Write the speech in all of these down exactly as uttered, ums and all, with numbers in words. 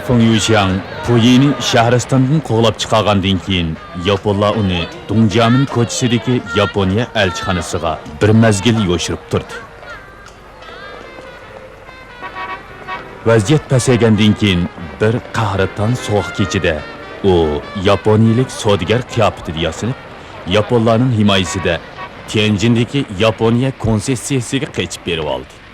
فېڭ يۈشياڭ پۇيىنى شەھرىستاندىن قوغلاپ چىقارغاندىن كېيىن، ياپونلار ئۇنى دۇڭجيامىن كوچىسىدىكى ياپونىيە ئەلچىخانىسىغا بىر مەزگىل يوشۇرۇپ تۇردى. ۋەزىيەت پەسەيگەندىن كېيىن، بىر قەھرىتان سوغۇق كېچىدە ئۇ ياپونىيىلىك سودىگەر قىياپىتىدە ياسىنىپ، ياپونلارنىڭ ھىمايىسىدە تيەنجىندىكى ياپونىيە كونسېسسىيىسىگە قېچىپ بېرىۋالدى.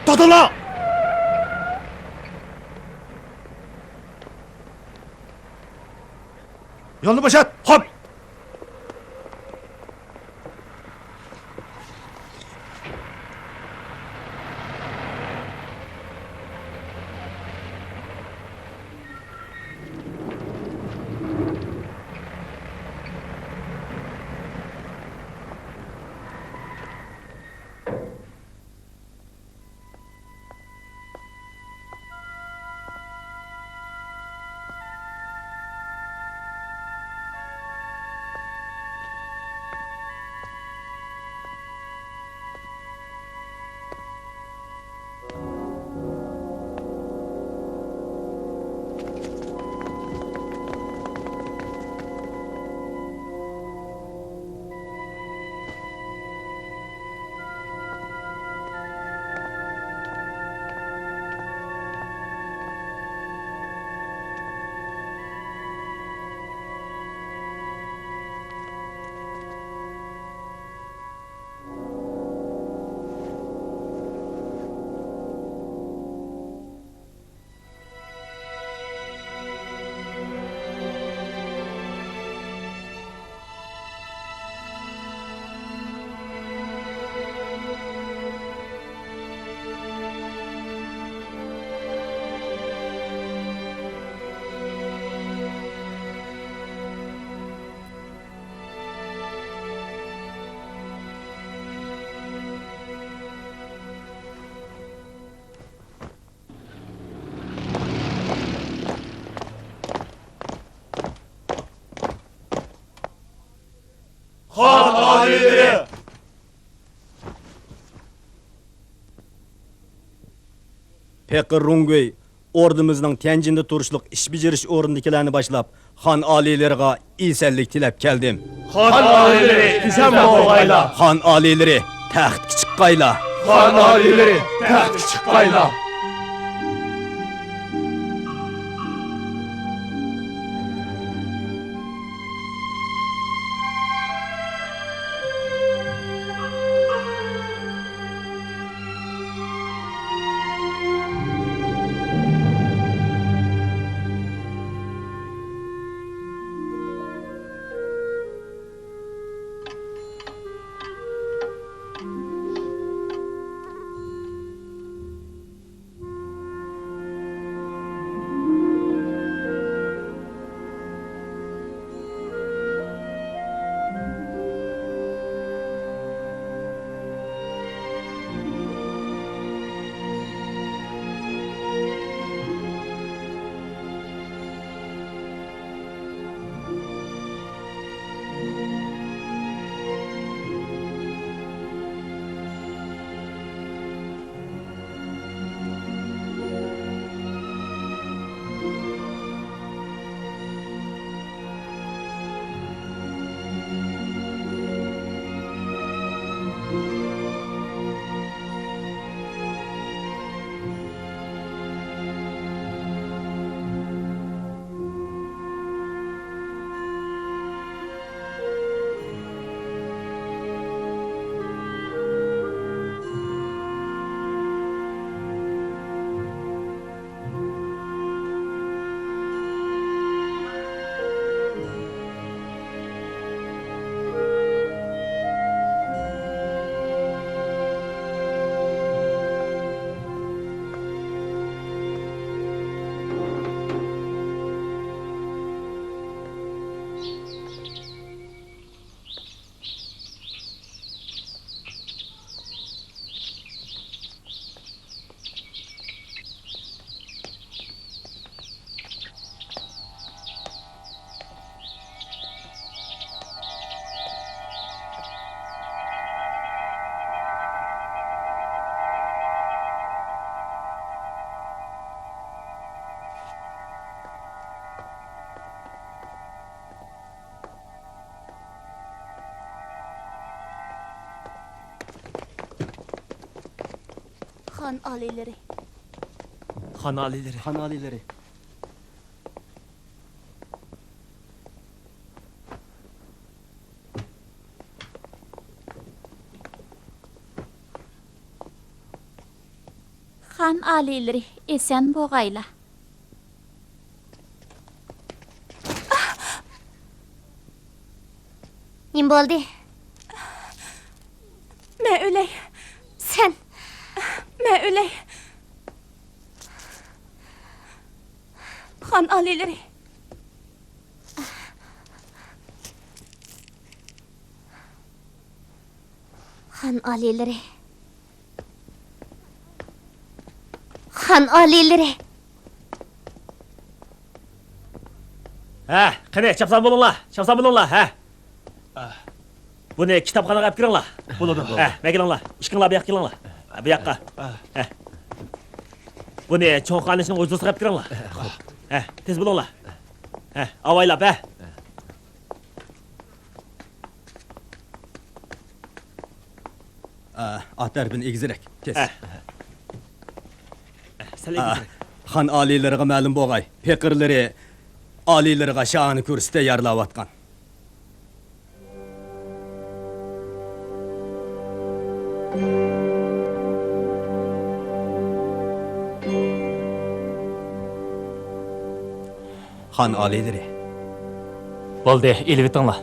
دادىلا! يولنى بوشات! خوپ! خان ئالىيلىرى! پېقىر رۇڭگۈي، ئوردىمىزنىڭ تيەنجىندە تۇرۇشلۇق ئىش بېجىرىش ئورنىدىكىلەرنى باشلاپ، خان ئالىيلىرىغا ئېسەنلىك تىلەپ كەلدىم. خان ئالىيلىرى ئېسەن بولغايلا! خان ئالىيلىرى تەختكە چىققايلا! خان ئالىيلىرى تەختكە چىققايلا! خان ئالىيلىرى. خان ئالىيلىرى. خان ئالىيلىرى. خان ئالىيلىرى، ئېسەن بولغايلا. نېمە بولدى؟ مەن ئۆلەي. سەن؟ مەن ئۆلەي. خان ئالىيلىرى. خان ئالىيلىرى. خان ئالىيلىرى. ھە، قېنى، چاپسان بولۇڭلار، چاپسان بولۇڭلار، ھە. بۇنى كىتابخانىغا ئەپ كىرىڭلار. بولىدۇ. ھە، مەن كېلىڭلار. ئىككىڭلار بۇ ياققا كېلىڭلار. ھە، بۇ ياققا. ھە. بۇنى چوڭ خانىشنىڭ ھۇجرىسىغا ئەپ كىرىڭلار. ھە، تېز بولۇڭلار. ھە، ئاۋايلاپ، ھە. ئا، ئات ھەرپىنى ئېگىزرەك، تېز. ئە. ئە، سەل ئە، ئېگىزرەك. خان ئالىيلىرىغا مەلۇم بولغاي، پېقىرلىرى ئالىيلىرىغا شاھانە كۇرسا تەييارلاۋاتقان. خان ئالىيلىرى. بولدى، ئېلىۋېتىڭلار.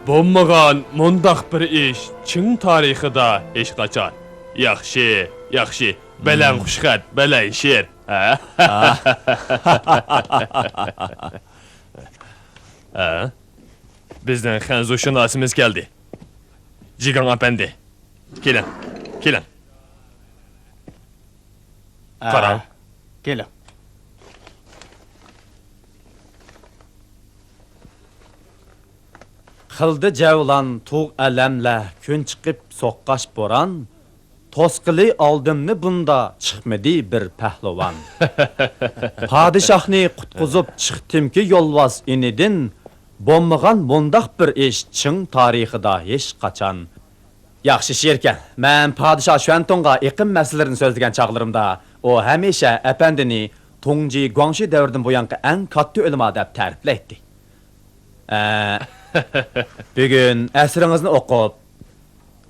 بولمىغان مۇنداق بىر ئىش چىڭ تارىخىدا ھېچقاچان. ياخشى، ياخشى. بەلەن خۇشخەت، بەلەن شېئىر. ھە؟ ھە؟ بىزنىڭ خەنزۇشۇناسىمىز كەلدى. جىگاڭ ئەپەندى، كېلىڭ، كېلىڭ. قاراڭ. كېلىڭ. قىلدى جەۋلان تۇغ ئەلەملەر، كۈن چىقىپ سوققاچ بوران. توسقىلى ئالدىمنى بۇندا چىقمىدى بىر پەھلىۋان. پادىشاھنى قۇتقۇزۇپ چىقتىمكى يولۋاس ئىنىدىن، بولمىغان مۇنداق بىر ئىش چىڭ تارىخىدا ھېچقاچان. ياخشى شېئىركەن. مەن پادىشاھ شۈەنتۇڭغا ئېقىم مەسىلىلىرىنى سۆزلىگەن چاغلىرىمدا، ئۇ ھەمىشە ئەپەندىنى تۇڭجى گۇاڭشى دەۋرىدىن بۇيانقى ئەڭ كاتتا ئۆلىما دەپ تەرىپلەيتتى. ئە، بۈگۈن ئەسىرىڭىزنى ئوقۇپ،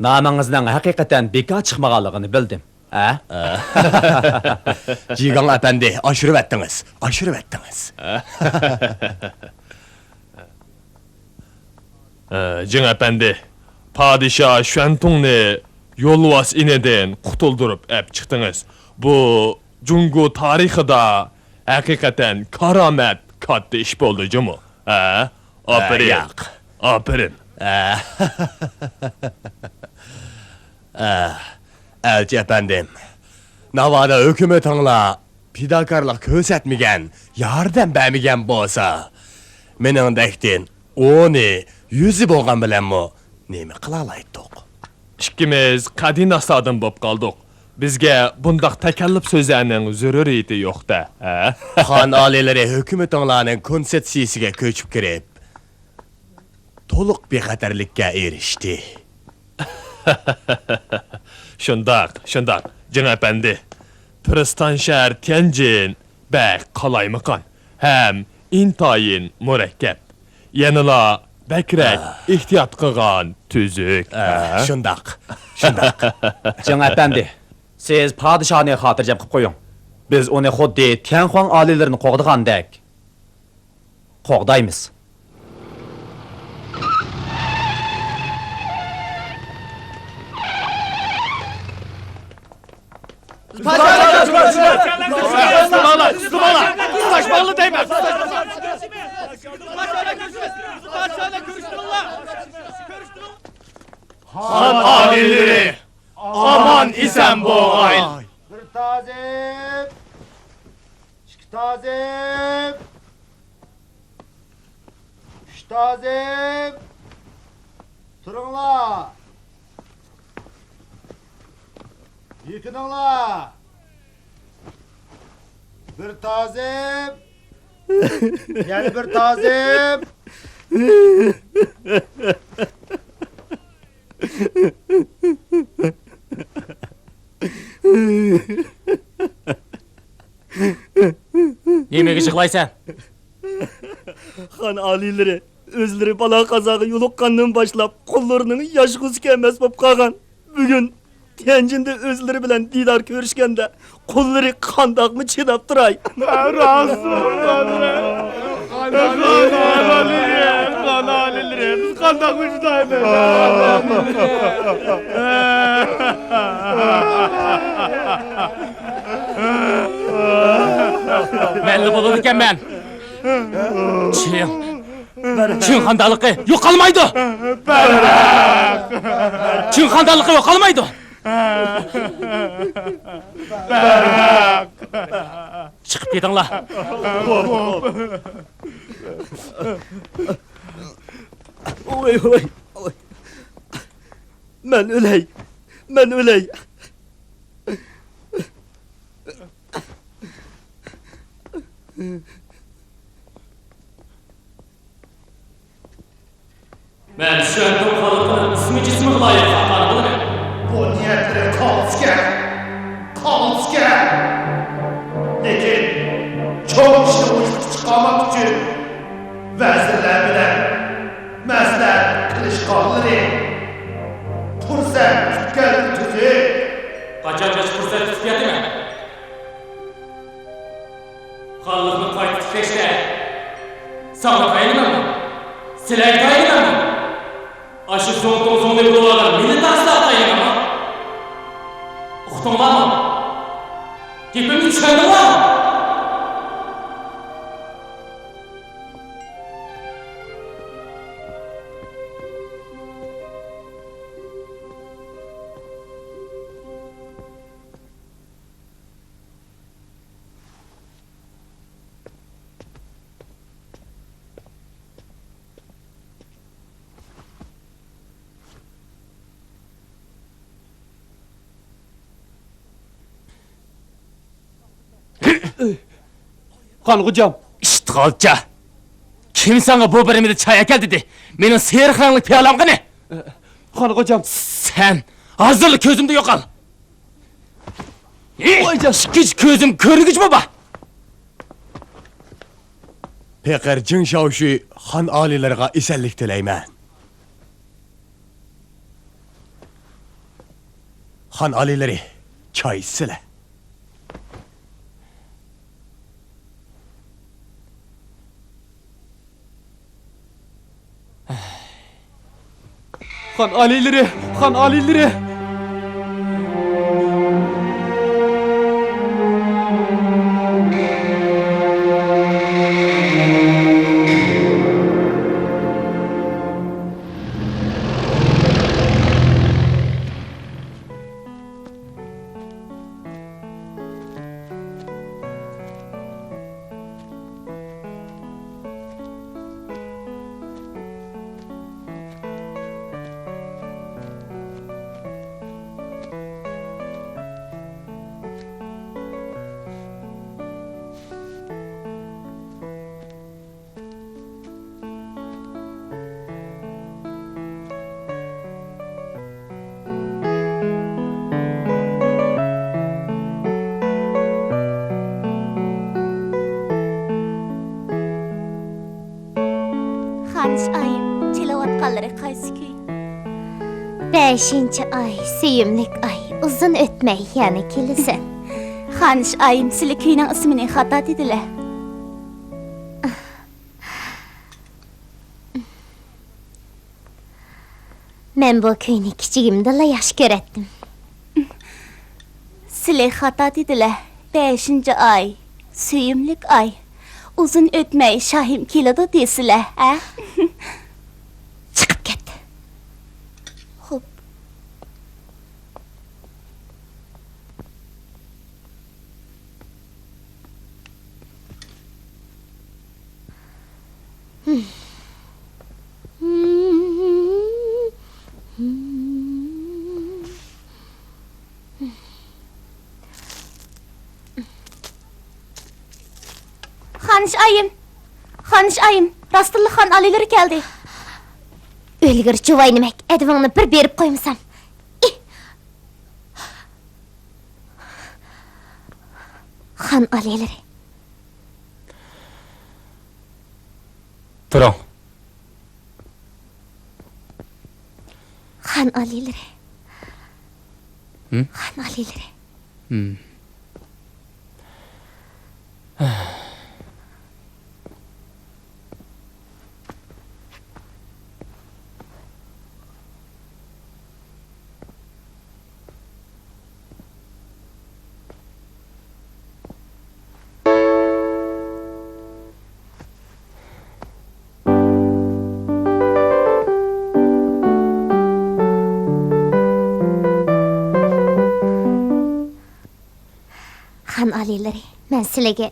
نامىڭىزنىڭ ھەقىقەتەن بىكار چىقمىغانلىقىنى بىلدىم. ھە؟ جىگاڭ ئەپەندى، ئاشۇرۇۋەتتىڭىز، ئاشۇرۇۋەتتىڭىز. ھە، جىڭ ئەپەندى، پادىشاھ شۈەنتۇڭنى يولۋاس ئىنىدىن قۇتۇلدۇرۇپ ئەپ چىقتىڭىز. بۇ جۇڭگو تارىخىدا ھەقىقەتەن كارامەت، كاتتا ئىش بولدى جۇمۇ. ھە؟ ئاپىرىن. ھە، ياق. ئاپىرىن. ھە. ھە، ئەلچى ئەپەندىم، ناۋادا ھۆكۈمىتىڭلار پىداكارلىق كۆرسەتمىگەن، ياردەم بەرمىگەن بولسا، مېنىڭدەكتىن ئونى، يۈزى بولغان بىلەنمۇ نېمە قىلالايتتۇق؟ ئىككىمىز قەدىناسادىن بوپ قالدۇق. بىزگە بۇنداق تەكەللۇپ سۆزلەرنىڭ زۆرۈرىيىتى يوق-دە، ھە؟ خان ئالىيلىرى ھۆكۈمىتىڭلارنىڭ كونسېتسىيىسىگە كۆچۈپ كىرىپ، تولۇق بىخەتەرلىككە ئېرىشتى. شۇنداق، شۇنداق، جېڭ ئەپەندى. پىرىستان شەھەر تيەنجىن بەك قالايمىقان ھەم ئىنتايىن مۇرەككەپ. يەنىلا بەكرەك ئېھتىيات قىلغان تۈزۈك. شۇنداق، شۇنداق. جېڭ ئەپەندى، سىز پادىشاھنى خاتىرجەم قىلىپ قويۇڭ. بىز ئۇنى خۇددى تيەنخۇاڭ ئالىيلىرىنى قوغدىغاندەك قوغدايمىز. خان ئالىيلىرى، ئامان ئېسەن بولغاي. بىر تازىم، ئىككى تازىم، ئۈچ تازىم، تۇرۇڭلار. يېقىنىڭلار. بىر تازىم. يەنە بىر تازىم. نېمىگە يىغلايسەن؟ خان ئالىيلىرى، ئۆزلىرى بالا-قازاغا يولۇققاندىن باشلاپ، قوللىرىنىڭ ياشىغۇسى كەلمەس بولۇپ قالغان. بۈگۈن تيەنجىندە ئۆزلىرى بىلەن دىدار كۆرۈشكەندە، قوللىرى قانداقمۇ چىداپ تۇراي؟ راست، خان ئالىيلىرى، خان ئالىيلىرى، بىز قانداقمۇ چىدايمىز؟ مەنلا بولىدىكەنمەن. چىڭ، چىڭ خانىدانلىقى يوقالمايدۇ. چىڭ خانىدانلىقى يوقالمايدۇ. چىقىپ كېتىڭلار. ۋاي، ۋاي، ۋاي. مەن ئۆلەي، مەن ئۆلەي. مەن شۈەنتۇڭ خەلقىنىڭ ئىسمى-جىسمىغا لايىق خاقان بولىمەن. بۇ نىيەتلىرى قالتىسكەن، قالتىسكەن. لېكىن چوڭ ئىشنى ئوچۇققا چىقارماق ئۈچۈن ۋەزىرلەر بىلەن مەسلىھەت قىلىشقانلىرى پۇرسەت كۈتكەندىن تۈزۈك. قاچانغىچە پۇرسەت كۈتۈپ ياتىمەن؟ خانلىقنى قايتا تىكلەشتە ساڭا تايىنىمەنمۇ؟ سىلەرگە تايىنىمەنمۇ؟ ئاشۇ زۇڭتۇڭ زۇڭلى بولۇۋالغان مىللىتارىستلارغا تايىنىمەنمۇ؟ ئۇقتۇڭلارمۇ؟ گېپىمنى چۈشەندىڭلارمۇ؟ خان خوجام. ئىشتىغالچا! كىم ساڭا بۇ بىرىمدە چاي ئەكەل دېدى؟ مېنىڭ سېرىق رەڭلىك پىيالەم قېنى؟ خان خوجام. سەن ھازىرلا كۆزۈمدىن يوقال! ۋايجان. ئىككىنچى كۆزۈم كۆرگۈچىمۇ بار! پېقىر جېڭ شياۋشۈي خان ئالىيلىرىغا ئېسەنلىك تىلەيمەن. خان ئالىيلىرى، چاي ئىچسىلە. خان ئالىيلىرى، خان ئالىيلىرى! خانىش ئايىم، چېلىۋاتقانلىرى قايسى كۈي؟ بەشىنچى ئاي، سۆيۈملۈك ئاي، ئۇزۇن ئۆتمەي يەنە كېلىسەن. خانىش ئايىم، سىلى كۈينىڭ ئىسمىنى خاتا دېدىلە. مەن بۇ كۈينى كىچىكىمدىلا ياخشى كۆرەتتىم. سىلى خاتا دېدىلە. بەشىنچى ئاي، سۆيۈملۈك ئاي. ئۇزۇن ئۆتمەي شاھىم كېلىدۇ دېسىلە، ھە؟ چىقىپ كەت. خوپ. خانىش ئايىم، خانىش ئايىم، راستتىنلا خان ئالىيلىرى كەلدى. ئۆلگۈر جۇۋاينىمەك، ئەدىۋىڭنى بىر بېرىپ قويمىسام. ئىھ! خان ئالىيلىرى. تۇرۇڭ. خان ئالىيلىرى. ھىم؟ خان ئالىيلىرى. ھىم. خان ئالىيلىرى، مەن سىلىگە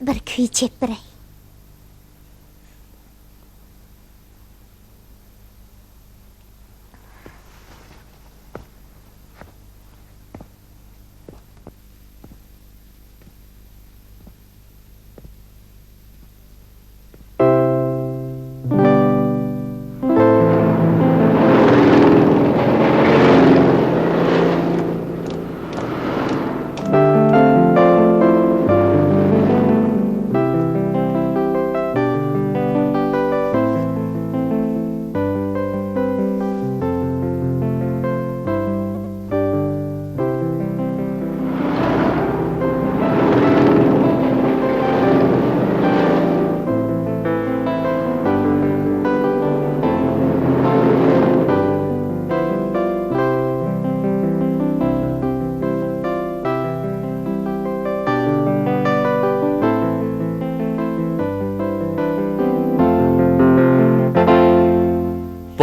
بىر كۈي چېلىپ بېرەي.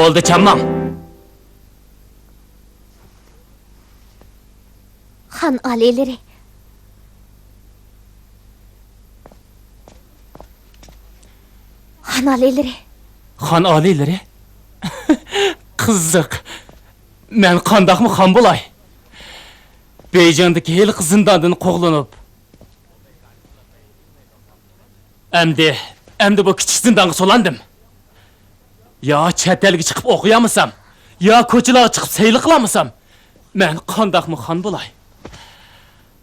بولدى، چامماڭ! خان ئالىيلىرى. خان ئالىيلىرى. خان ئالىيلىرى؟ قىزىق. مەن قانداقمۇ خان بولاي؟ بېيجىڭدىكى ھېلىقى زىنداندىن قوغلىنىپ، ئەمدى، ئەمدى بۇ كىچىك زىندانغا سولاندىم. يا چەت ئەلگە چىقىپ ئوقۇيالمىسام، يا كوچىلارغا چىقىپ سەيلە قىلالمىسام، مەن قانداقمۇ خان بولاي؟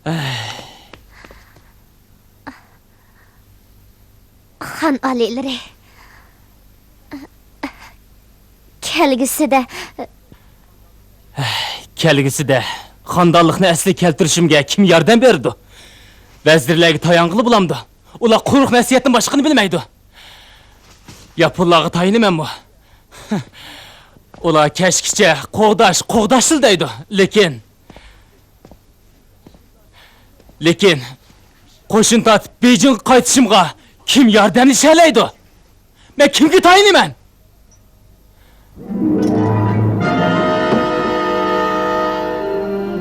ئەي. خان ئالىيلىرى. كەلگۈسىدە. كەلگۈسىدە خاندانلىقنى ئەسلىگە كەلتۈرۈشۈمگە كىم ياردەم بېرىدۇ؟ ۋەزىرلەرگە تايانغىلى بولامدۇ؟ ئۇلار قۇرۇق نەسىھەتتىن باشقىنى بىلمەيدۇ. ياپونلارغا تايىنىمەنمۇ؟ ئۇلار كەچكىچە قوغداش، قوغداشلا دەيدۇ. لېكىن، لېكىن قوشۇن تارتىپ بېيجىڭغا قايتىشىمغا كىم ياردەملىشەلەيدۇ؟ مەن كىمگە تايىنىمەن؟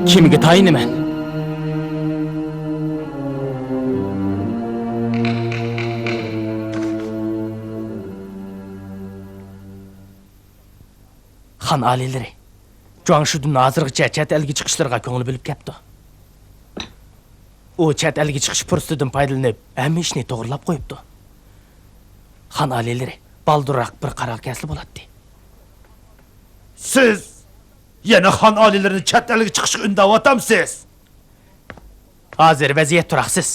كىمگە تايىنىمەن؟ خان ئالىيلىرى، جۇاڭشىدۈن ھازىرغىچە چەت ئەلگە چىقىشلىرىغا كۆڭۈل بۆلۈپ كەپتۇ. ئۇ چەت ئەلگە چىقىش پۇرسىتىدىن پايدىلىنىپ، ھەممە ئىشنى توغرىلاپ قويۇپتۇ. خان ئالىيلىرى، بالدۇرراق بىر قارارغا كەلسە بولاتتى. سىز يەنە خان ئالىيلىرىنى چەت ئەلگە چىقىشقا ئۈندەۋاتامسىز؟ ھازىر ۋەزىيەت تۇراقسىز.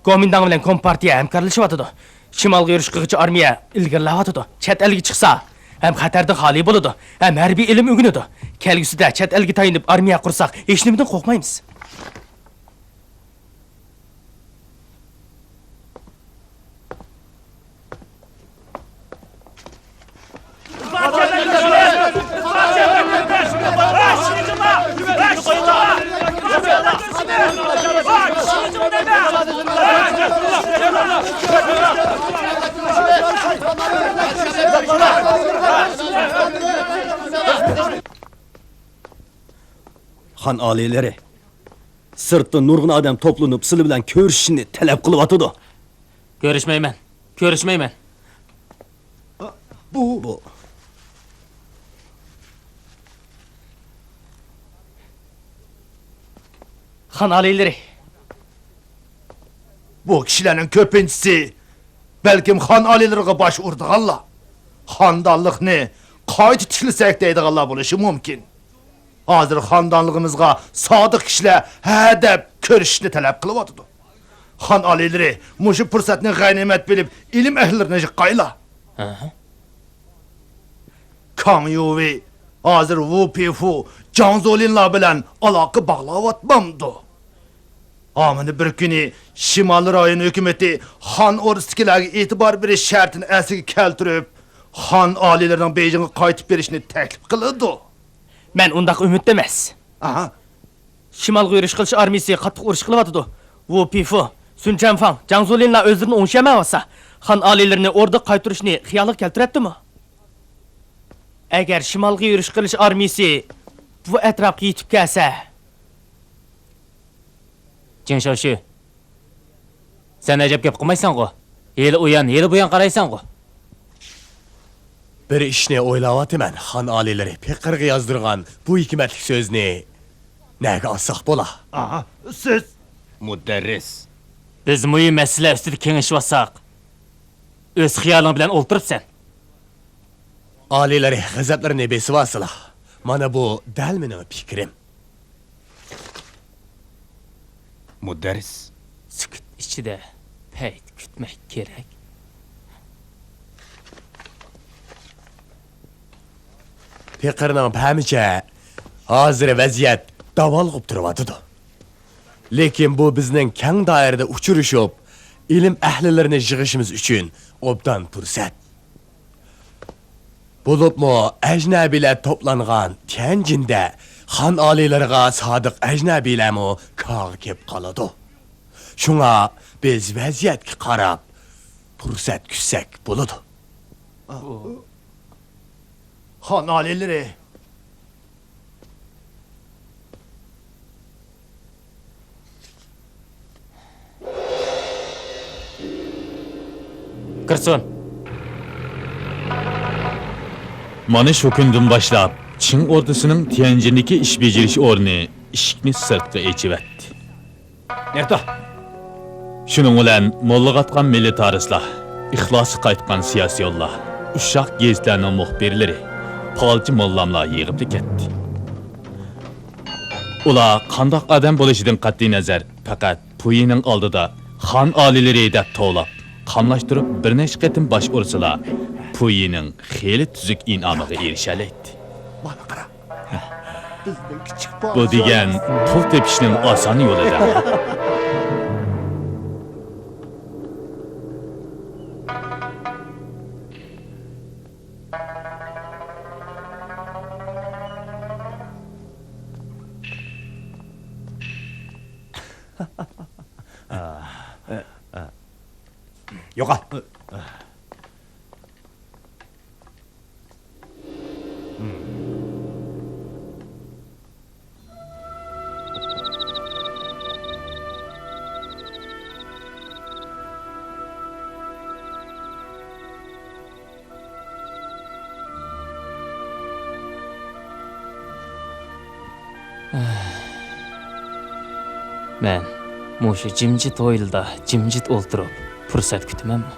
گومىنداڭ بىلەن كومپارتىيە ھەمكارلىشىۋاتىدۇ. شىمالغا يۈرۈش قىلغۇچە ئارمىيە ئىلگىرىلەۋاتىدۇ. چەت ئەلگە چىقسا، ھەم خەتەردىن خالىي بولىدۇ، ھەم ھەربىي ئىلىم ئۆگىنىدۇ. كەلگۈسىدە چەت ئەلگە تايىنىپ ئارمىيە قۇرساق، ھېچنېمىدىن قورقمايمىز. خان ئالىيلىرى، سىرتتا نۇرغۇن ئادەم توپلىنىپ، سىلەر بىلەن كۆرۈشۈشنى تەلەپ قىلىۋاتىدۇ. كۆرۈشمەيمەن. كۆرۈشمەيمەن. بۇ، بۇ. خان ئالىيلىرى. بۇ كىشىلەرنىڭ كۆپىنچىسى بەلكىم خان ئالىيلىرىغا باش ئۇرىدىغانلار، خاندانلىقنى قايتا تىكلىسەك دەيدىغانلار بولۇشى مۇمكىن. ھازىر خاندانلىقىمىزغا سادىق كىشىلەر ھە دەپ كۆرۈشۈشنى تەلەپ قىلىۋاتىدۇ. خان ئالىيلىرى مۇشۇ پۇرسەتنى غەنىيمەت بىلىپ، ئىلىم ئەھلىلىرىنى يىغقايلا. ئەھە. كاڭ يۇۋېي ھازىر ۋۇ پىفۇ، جاڭ زولىنلار بىلەن ئالاقە باغلاۋاتمامدۇ؟ ئامىنى بىر كۈنى شىمالىي رايون ھۆكۈمىتى خان ئوردىسىدىكىلەرگە ئېتىبار بېرىش شەرتىنى ئەسلىگە كەلتۈرۈپ، خان ئالىيلىرىنىڭ بېيجىڭغا قايتىپ بېرىشىنى تەكلىپ قىلىدۇ. مەن ئۇنداق ئۈمىدتە ئەمەس. ئاھا. شىمالغا يۈرۈش قىلىش ئارمىيىسى قاتتىق ئۇرۇش قىلىۋاتىدۇ. ۋۇ پىفۇ، سۈن چەنفاڭ، جاڭ زۇلىنلار ئۆزلىرىنى ئوڭشىيالمايۋاتسا، خان ئالىيلىرىنى ئوردىغا قايتۇرۇشنى خىيالىغا كەلتۈرەتتىمۇ؟ ئەگەر شىمالغا يۈرۈش قىلىش ئارمىيىسى بۇ ئەتراپقا يېتىپ كەلسە. جېڭ شاۋشۈ، سەن ئەجەب گەپ قىلمايسەنغۇ؟ ھېلى ئۇيان، ھېلى بۇيان قارايسەنغۇ؟ بىر ئىشنى ئويلاۋاتىمەن، خان ئالىيلىرى پېقىرغا يازدۇرغان بۇ ھېكمەتلىك سۆزنى نەگە ئالساق بولا؟ ئاھا، سىز. مۇدەررىس. بىز مۇھىم مەسىلە ئۈستىدە كېڭىشىۋاتساق، ئۆز خىيالىڭ بىلەن ئولتۇرۇپسەن. ئالىيلىرى غەزەپلىرىنى بېسىۋالسىلا. مانا بۇ دەل مېنىڭ پىكرىم. مۇدەررىس. سۈكۈت ئىچىدە پەيت كۈتمەك كېرەك. پېقىرنىڭ پەمىچە، ھازىر ۋەزىيەت داۋالغۇپ تۇرۇۋاتىدۇ. لېكىن بۇ بىزنىڭ كەڭ دائىرىدە ئۇچرىشىپ، ئىلىم ئەھلىلىرىنى يىغىشىمىز ئۈچۈن ئوبدان پۇرسەت. بولۇپمۇ ئەجنەبىيلەر توپلانغان تيەنجىندە خان ئالىيلىرىغا سادىق ئەجنەبىيلەرمۇ كاغا كېلىپ قالىدۇ. شۇڭا بىز ۋەزىيەتكە قاراپ پۇرسەت كۈتسەك بولىدۇ. خان ئالىيلىرى. كىرسۇن. مانا شۇ كۈندىن باشلاپ، چىڭ ئوردىسىنىڭ تيەنجىندىكى ئىش بېجىرىش ئورنى ئىشىكنى سىرتقا ئېچىۋەتتى. نېرتو. شۇنىڭ بىلەن موللىغا ئاتقان مىلىتارىستلار، ئىخلاسقا قايتقان سىياسىيونلار، ئۇششاق گېزىتلەرنىڭ مۇخبىرلىرى، پالچى موللاملار يىغىپلا كەتتى. ئۇلار قانداق ئادەم بولۇشىدىن قەتئىينەزەر، پەقەت پۇيىنىڭ ئالدىدا خان ئالىيلىرى دەپ توۋلاپ، قاملاشتۇرۇپ بىر نەچچە قېتىم باش ئۇرسىلا، پۇيىنىڭ خېلى تۈزۈك ئىنئامىغا ئېرىشەلەيتتى. مانا قارا. بىزنىڭ كىچىك بۇ دېگەن پۇل تېپىشنىڭ ئاسان يولى دەڭ. يوقال. مەن مۇشۇ جىمجىت ھويلىدا جىمجىت ئولتۇرۇپ پۇرسەت كۈتىمەنمۇ؟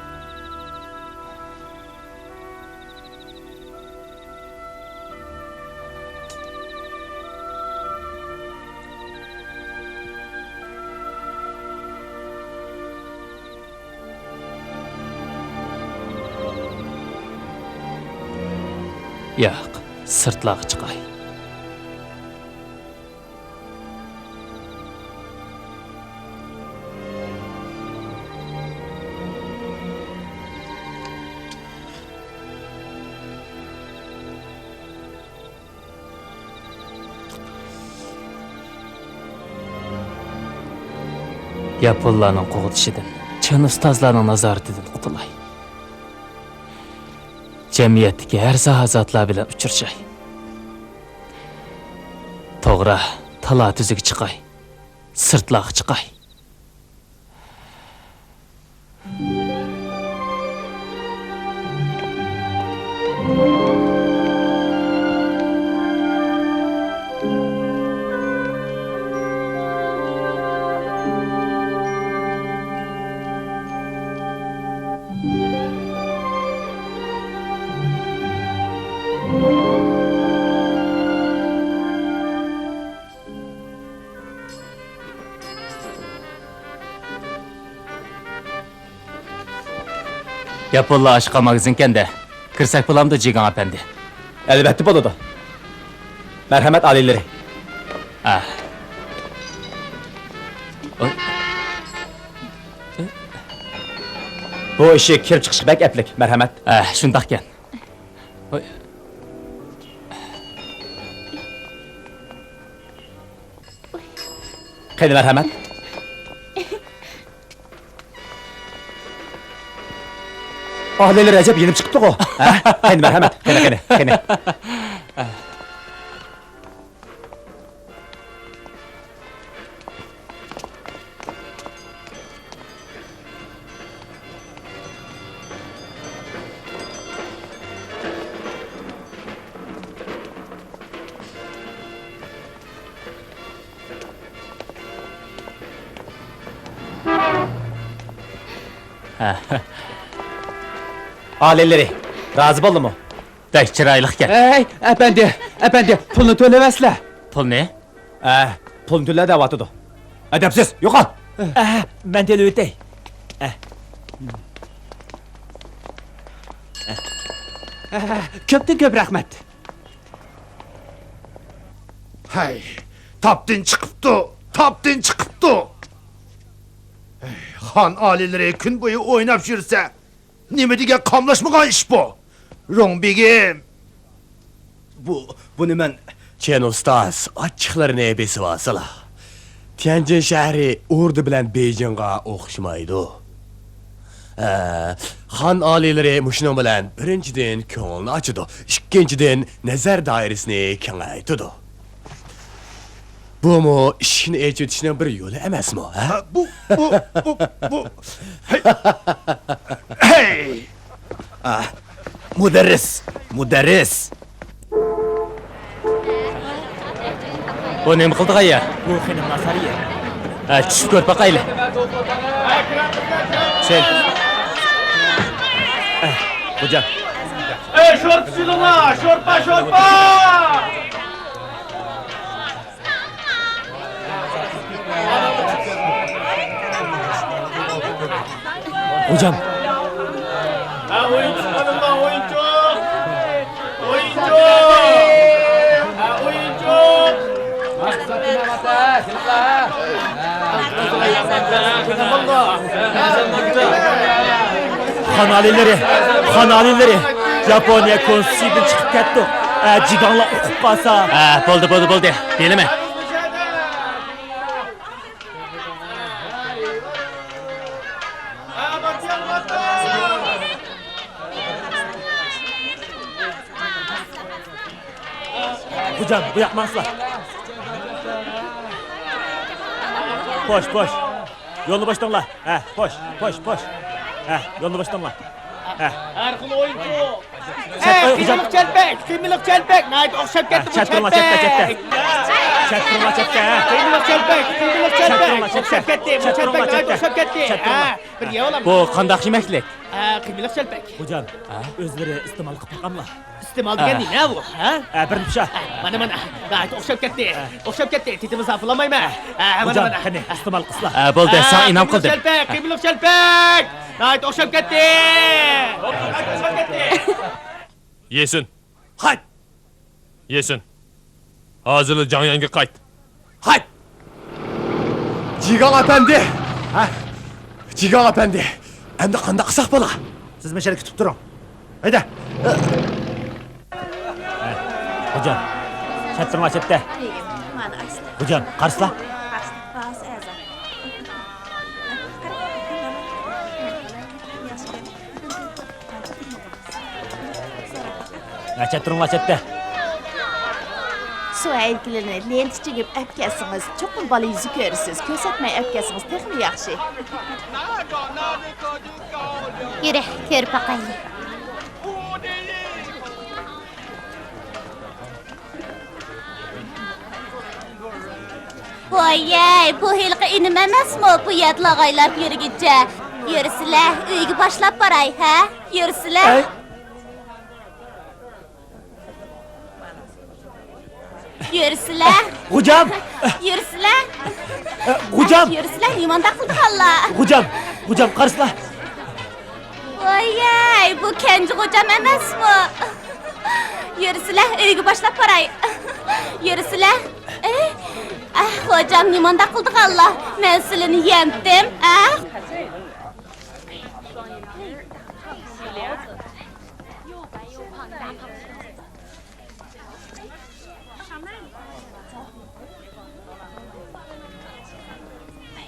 ياق، سىرتلارغا چىقاي. ياپونلارنىڭ قوغدىشىدىن، چىن ئۇستازلارنىڭ نازارىتىدىن قۇتۇلاي. جەمئىيەتتىكى ھەر ساھە زاتلار بىلەن ئۇچرىشاي. توغرا، تالا-تۈزىگە چىقاي. سىرتلارغا چىقاي. ياپونلار ئاچقان ماگىزىنكەندە، كىرسەك بولامدۇ، جىگاڭ ئەپەندى؟ ئەلۋەتتە بولىدۇ. مەرھەمەت، ئالىيلىرى. ئاھ. ئوي. بۇ ئىشىك كىرىپ چىقىشقا بەك ئەپلىك، مەرھەمەت. ئاھ، شۇنداقكەن. ئوي. قېنى، مەرھەمەت. ئالىيلىرى ئەجەب يېنىپ چىقىپتىغۇ. ھە؟ قېنى، مەرھەمەت. قېنى، قېنى، قېنى. ئالىيلىرى رازى بولدىمۇ؟ بەك چىرايلىقكەن. ھەي، ئەپەندى، ئەپەندى، پۇلنى تۆلەۋەرسىلە. پۇلنى؟ ئە، پۇلنى تۆلە دەۋاتىدۇ. ئەدەپسىز، يوقال! ئە، مەن تۆلىۋېتەي. ئە. ئە، كۆپتىن كۆپ رەھمەت. ھەي، تاپتىن چىقىپتۇ، تاپتىن چىقىپتۇ! ھەي، خان ئالىيلىرى كۈن بويى ئويناپ يۈرسە، نېمە دېگەن قاملاشمىغان ئىش بۇ! روڭ بېگىم! بۇ، بۇنى مەن. چيەن ئۇستاز، ئاچچىقلىرىنى بېسىۋالسىلا. تيەنجىن شەھىرى ئوردا بىلەن بېيجىڭغا ئوخشىمايدۇ. ھە، خان ئالىيلىرى مۇشۇنىڭ بىلەن بىرىنچىدىن كۆڭلىنى ئاچىدۇ، ئىككىنچىدىن نەزەر دائىرىسىنى كېڭەيتىدۇ. بۇمۇ ئىشىكنى ئېچىۋېتىشنىڭ بىر يولى ئەمەسمۇ، ھە؟ ھە، بۇ، بۇ، بۇ، بۇ. ھەي. ھەي. ئا، مۇدەررىس، مۇدەررىس. بۇ نېمە قىلىدىغان يەر؟ بۇ خېنىملار سارىيى. ھە، چۈشۈپ كۆرۈپ باقايلى. سەن. ئە، خوجام. ئەي، شورپا سېلىڭلار، شورپا، شورپا! خوجام. ھە، ئويۇنچۇق ئالىڭلار، ئويۇنچۇق! ئويۇنچۇق! ھە، ئويۇنچۇق! خان ئالىيلىرى، خان ئالىيلىرى، ياپونىيە كونستىتۇتسىيىدىن چىقىپ كەتتۇق. ئە، جىگاڭلار ئۇقۇپ قالسا. ئە، بولدى، بولدى، بولدى. بىلىمەن. خوجام، بۇ ياققا ماڭسىلا. پوش، پوش. يولنى باشلاڭلار. ھە، پوش، پوش، پوش. ھە، يولنى باشلاڭلار. ھە. ھەر خىل ئويۇنچۇق. ھە، قىيمىلىق چەلپەك، قىيمىلىق چەلپەك. ناھايىتى ئوخشاپ كەتتى بۇ چەلپەك. چەت تۇرۇڭلار، چەت تۇرۇڭلار، چەت تۇر. چەت تۇرۇڭلار، چەت تۇر. چەت تۇرۇڭلار، چەت تۇر. ئوخشاپ كەتتى، بۇ چەلپەك ناھايىتى ئوخشاپ كەتتى. ھە، بىر يەۋالامدۇ؟ بۇ قانداق يېمەكلىك؟ ھە، قىيمىلىق چەلپەك. خوجام، ئۆزلىرى ئىستېمال قىلىپ باقاملا؟ ئىستېمال دېگەن نېمە بۇ، ھە؟ ئە، بىرنى پىشا. ئە، مانا، مانا. ناھايىتى ئوخشاپ كەتتى. ئوخشاپ كەتتى. تېتىمنى زاپىلايمەن. ئە، مانا، خوجام، مانا. قېنى، ئىستېمال قىلسىلا. ئە، بولدى، ساڭا ئىنئام قىلدىم. قىيمىلىق چەلپەك، قىيمىلىق چەلپەك. ناھايىتى ئوخشاپ كەتتى. ئوخشاپ كەتتى. يېسىن. ھايت! يېسىن، ھازىرلا جاڭيەنگە قايت. ھايت! جىگاڭ ئەپەندى! ھە؟ جىگاڭ ئەپەندى، ئەمدى قانداق قىلساق بولا؟ سىز مەشەدە كۈتۈپ تۇرۇڭ. ھەيدە! خوجام، چەتتە تۇرۇڭلار، چەتتە. خوجام، قارىسىلا. ئەچەت تۇرۇڭلار، چەتتە. سۇ ھەيكىلىنى لېنتىچىگە ئەپ كەلسىڭىز، چوقۇم بالا يۈزى كۆرىسىز. كۆرسەتمەي ئەپ كەلسىڭىز تېخىمۇ ياخشى. يۈرە، كۆرۈپ باقايلى. ۋايەي، بۇ ھېلىقى ئىنىم ئەمەسمۇ؟ بۇ يەردىلا ئايلاپ يۈرگىچە. يۈرسىلە، ئۆيگە باشلاپ باراي، ھە؟ يۈرسىلە. ئەي. يۈرسىلە. غوجام! يۈرسىلە. غوجام! يۈرسىلە، نېمانداق قىلدىغانلا؟ غوجام! غوجام، قارىسىلا! ۋايەي، بۇ كەنجى غوجام ئەمەسمۇ؟ يۈرسىلە، ئۆيگە باشلاپ باراي. يۈرسىلە. ئەي، ئەھ، غوجام، نېمانداق قىلدىغانلا؟ مەن سىلىنى يەمتىم، ئەھ؟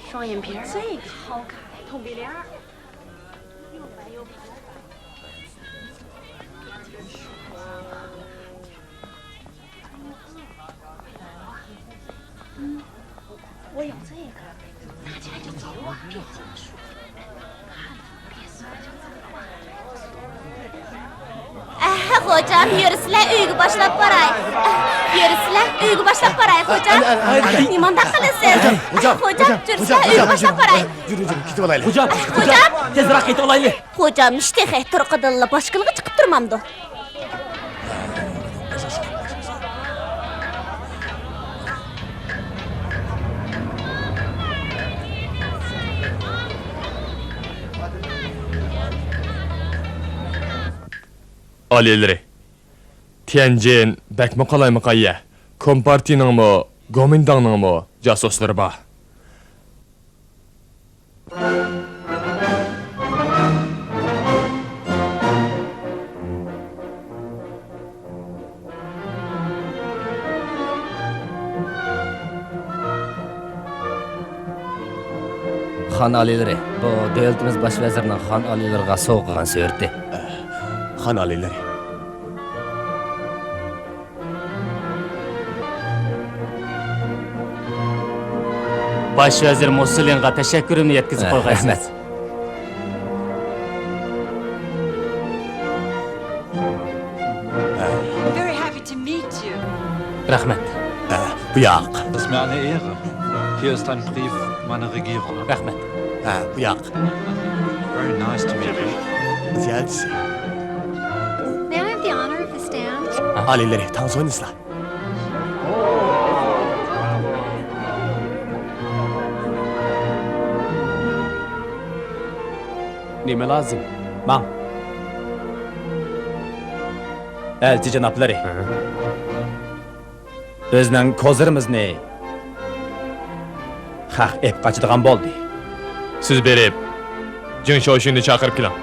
双眼皮儿，这个好看，透鼻梁儿。 ئەھ، غوجام، يۈرسىلە، ئۆيگە باشلاپ باراي. ئەھ، يۈرسىلە، ئۆيگە باشلاپ باراي، غوجام. ئەن، ئەن، ئەن، ئەن. نېمانداق قىلىسىز؟ غوجام، غوجام، يۈرسىلە، غوجام، ئۆيگە باشلاپ باراي. يۈر، يۈر، يۈر، كېتىۋالايلى. غوجام، غوجام، تېزراق كېتىۋالايلى. غوجام، ئىش تېخى تۇرقىدىنلا باشقىلىغا چىقىپ تۇرمامدۇ؟ ئالىيلىرى، تيەنجىن بەكمۇ قالايمىقان يەر. كومپارتىيىنىڭمۇ، گومىنداڭنىڭمۇ جاسۇسلىرى بار. خان ئالىيلىرى، بۇ دۆلىتىمىز باش ۋەزىرىنىڭ خان ئالىيلىرىغا سوۋغا قىلغان سۈرىتى. خان ئالىيلىرى. باش ۋەزىر مۇسلىنغا تەشەككۈرۈمنى يەتكۈزۈپ قويغايسىز. رەھمەت. Very happy to meet you. رەھمەت. بۇ ياق. Das ist mir eine Ehre. Hier ist ein Brief meiner Regierung. رەھمەت. بۇ ياق. Very nice to meet you. زىيارەتچىسى. May I have the honor of the stand? ئالىيلىرى، تانسا ئوينىسىلا. نېمە لازىم؟ ماڭ. ئەلچى جانابلىرى. بىزنىڭ كوزىرىمىزنى خەق ئېپ قاچىدىغان بولدى. سىز بېرىپ، جېڭ شاۋشۈننى چاقىرىپ كېلىڭ.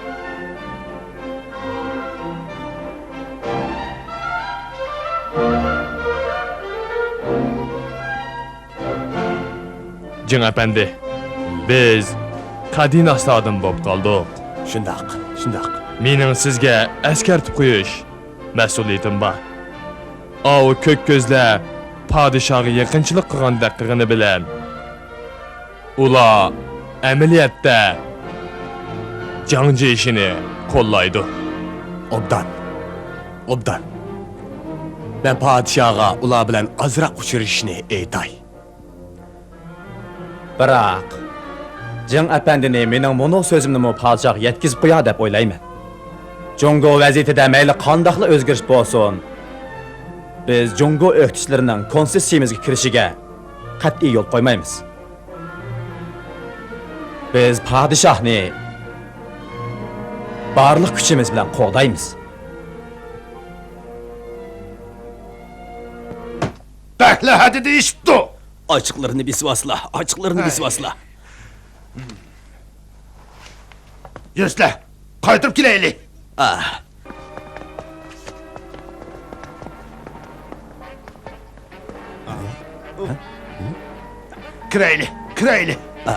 جېڭ ئەپەندى، بىز قەدىناستا ئادەم بولۇپ قالدۇق. شۇنداق، شۇنداق. مېنىڭ سىزگە ئەسكەرتىپ قويۇش مەسئۇلىيىتىم بار. ئاۋۇ كۆك كۆزلەر پادىشاھقا يېقىنچىلىق قىلغاندەك قىلغىنى بىلەن، ئۇلار ئەمەلىيەتتە جاڭ جيېشىنى قوللايدۇ. ئوبدان، ئوبدان. مەن پادىشاھقا ئۇلار بىلەن ئازراق ئۇچرىشىشنى ئېيتاي. بىراق، جېڭ ئەپەندىنى مېنىڭ مۇنۇ سۆزۈمنىمۇ پادىشاھقا يەتكۈزۈپ قوياي دەپ ئويلايمەن. جۇڭگو ۋەزىيىتىدە مەيلى قانداقلا ئۆزگىرىش بولسۇن، بىز جۇڭگو ئۆكتىچىلىرىنىڭ كونستىتۇتسىيىمىزگە كىرىشىگە قەتئىي يول قويمايمىز. بىز پادىشاھنى بارلىق كۈچىمىز بىلەن قوغدايمىز. بەكلا ھەددىدىن ئېشىپتۇ. ئاچچىقلىرىنى بېسىۋالسىلا، ئاچچىقلىرىنى ھەي. بېسىۋالسىلا. يۈرسىلە، قايتۇرۇپ كېلەيلى. ئا. كىرەيلى، كىرەيلى. ئا.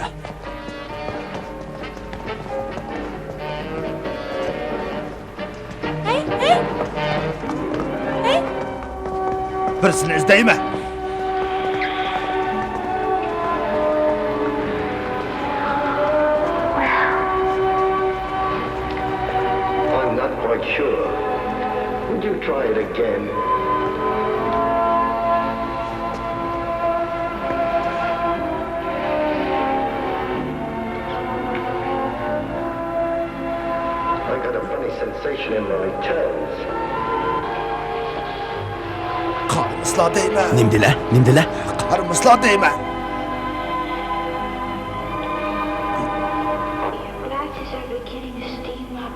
ھەي، ھەي! ھەي! بىرسىنى ئىزدەيمەن. I'm not quite sure. Would you try it again? I got a funny sensation in my toes. قارىمىسىلا دەيمەن. نېمە دېلە؟ نېمە دېلە؟ قارىمىسىلا دەيمەن. Your glasses are beginning to steam up.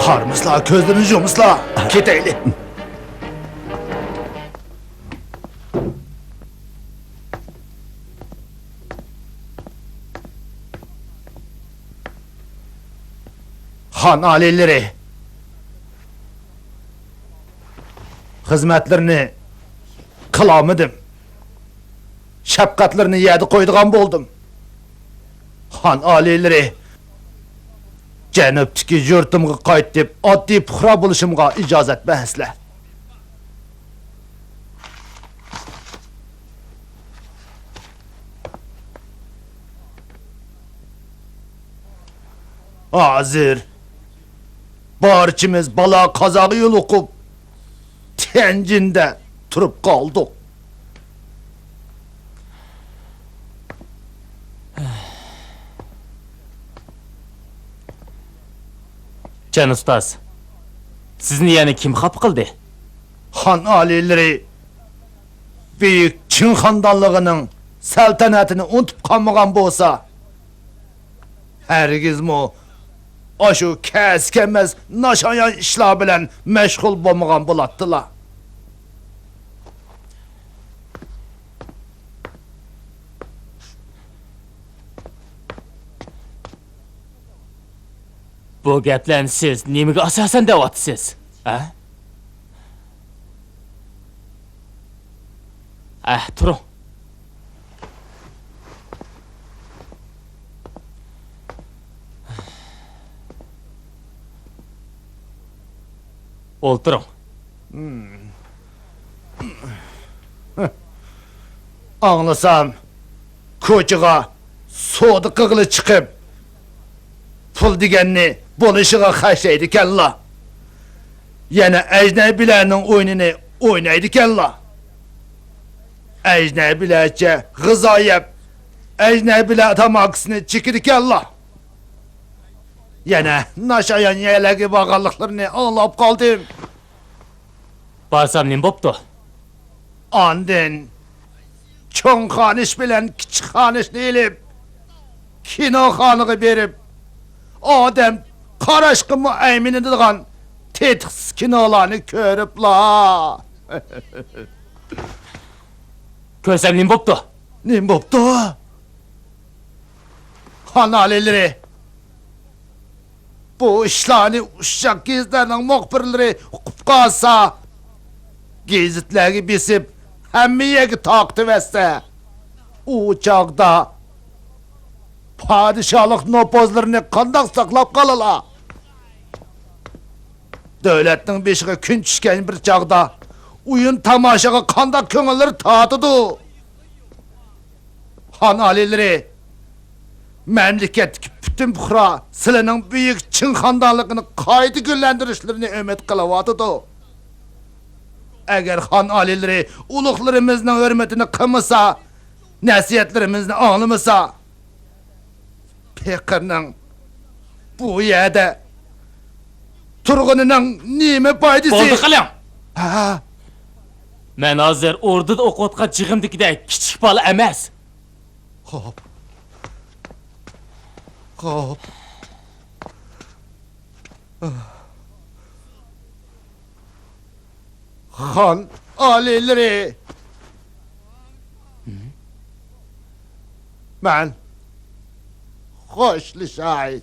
قارىمىسىلا، كۆزلىرىنى يۇمىسىلا. كېتەيلى. خان ئالىيلىرى، خىزمەتلىرىنى قىلالمىدىم. شەپقەتلىرىنى يەردە قويىدىغان بولدۇم. خان ئالىيلىرى، جەنۇبتىكى يۇرتۇمغا قايتىپ، ئاددىي پۇقرا بولۇشۇمغا ئىجازەت بەرسىلە. ھازىر بارچىمىز بالا-قازاغا يولۇقۇپ، تيەنجىندە تۇرۇپ قالدۇق. جان ئۇستاز، سىزنى يەنە كىم خاپا قىلدى؟ خان ئالىيلىرى بۈيۈك چىڭ خاندانلىقىنىڭ سەلتەنەتىنى ئۇنتۇپ قالمىغان بولسا، ھەرگىزمۇ ئاشۇ كەسكەنمەس ناشايان ئىشلار بىلەن مەشغۇل بولمىغان بولاتتىلا. بۇ گەپلەرنى سىز نېمىگە ئاساسەن دەۋاتىسىز؟ ھە؟ ھە، تۇرۇڭ. ئولتۇرۇڭ. ئاڭلىسام، كوچىغا سودا قىلغىلى چىقىپ، پۇل دېگەننى بولۇشىغا خەجلەيدىكەنلا. يەنە ئەجنەبىيلەرنىڭ ئويۇنىنى ئوينايدىكەنلا. ئەجنەبىيلەرچە غىزا يەپ، ئەجنەبىيلەر تاماكىسىنى چېكىدىكەنلا. يەنە ناشايان يەرلەرگە بارغانلىقلىرىنى ئاڭلاپ قالدىم. بارسام نېمە بوپتۇ؟ ئاندىن چوڭ خانىش بىلەن كىچىك خانىشنى ئېلىپ، كىنوخانىغا بېرىپ، ئادەم قاراشقىمۇ ئەيمىنىدىغان تېتىقسىز كىنولارنى كۆرۈپلا. كۆرسەم نېمە بوپتۇ؟ نېمە بوپتۇ؟ خان ئالىيلىرى، بۇ ئىشلارنى ئۇششاق گېزىتلەرنىڭ مۇخبىرلىرى ئۇقۇپ قالسا، گېزىتلەرگە بېسىپ، ھەممە يەرگە تارقىتىۋەتسە، ئۇ چاغدا پادىشاھلىق نوپۇزلىرىنى قانداق ساقلاپ قالىلا؟ دۆلەتنىڭ بېشىغا كۈن چۈشكەن بىر چاغدا ئويۇن تاماشىغا قانداق كۆڭۈللىرى تارتىدۇ؟ خان ئالىيلىرى، مەملىكەتتىكى پۈتۈن پۇقرا سىلىنىڭ بۈيۈك چىڭ خاندانلىقىنى قايتا گۈللەندۈرۈشلىرىنى ئۈمىد قىلىۋاتىدۇ. ئەگەر خان ئالىيلىرى ئۇلۇغلىرىمىزنىڭ ھۆرمىتىنى قىلمىسا، نەسىھەتلىرىمىزنى ئاڭلىمىسا، پېقىرنىڭ بۇ يەردە تۇرغىنىنىڭ نېمە پايدىسى؟ بولدى قىلىڭ! ھە؟ مەن ھازىر ئوردىدا ئوقۇۋاتقان چېغىمدىكىدەك كىچىك بالا ئەمەس. خوپ. قوپ. خان ئالىيلىرى! مەن خوشلىشاي.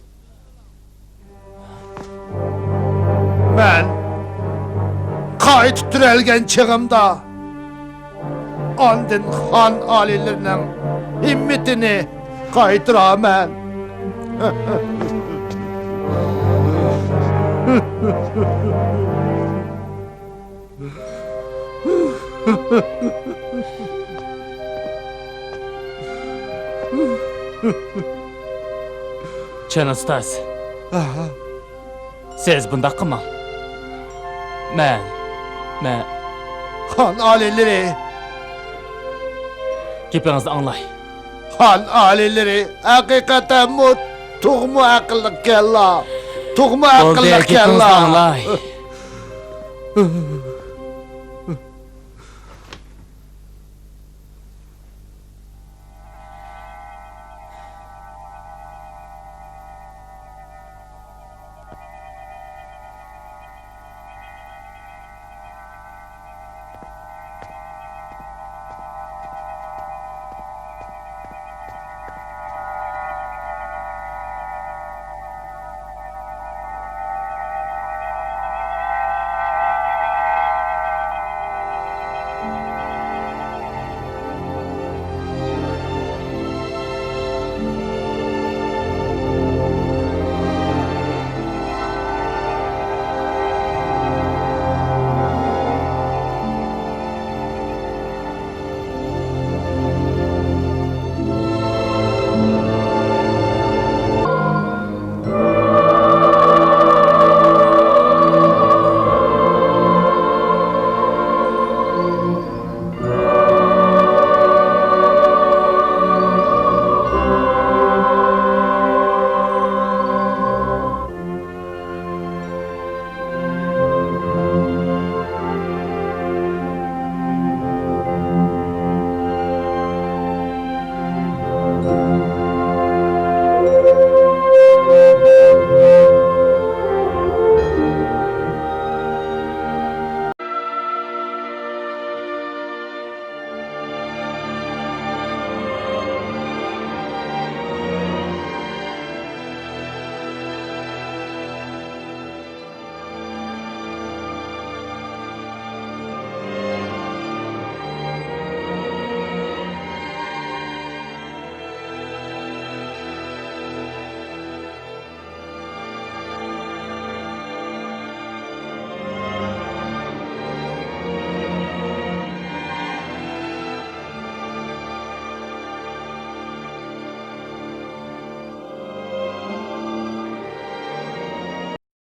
مەن قايتا تىرىلگەن چېغىمدا، ئاندىن خان ئالىيلىرىنىڭ ھىممىتىنى قايتۇرارمەن. چىن ئۇستاز. ئاھا. سىز بۇنداق قىلماڭ. مەن، مەن. خان ئالىيلىرى. گېپىڭىزنى ئاڭلاي. خان ئالىيلىرى، ھەقىقەتەنمۇ تۇغما ئەقىللىقكەنلا. تۇغما ئەقىللىقكەنلا. بولدى، گېپىڭىزنى ئاڭلاي.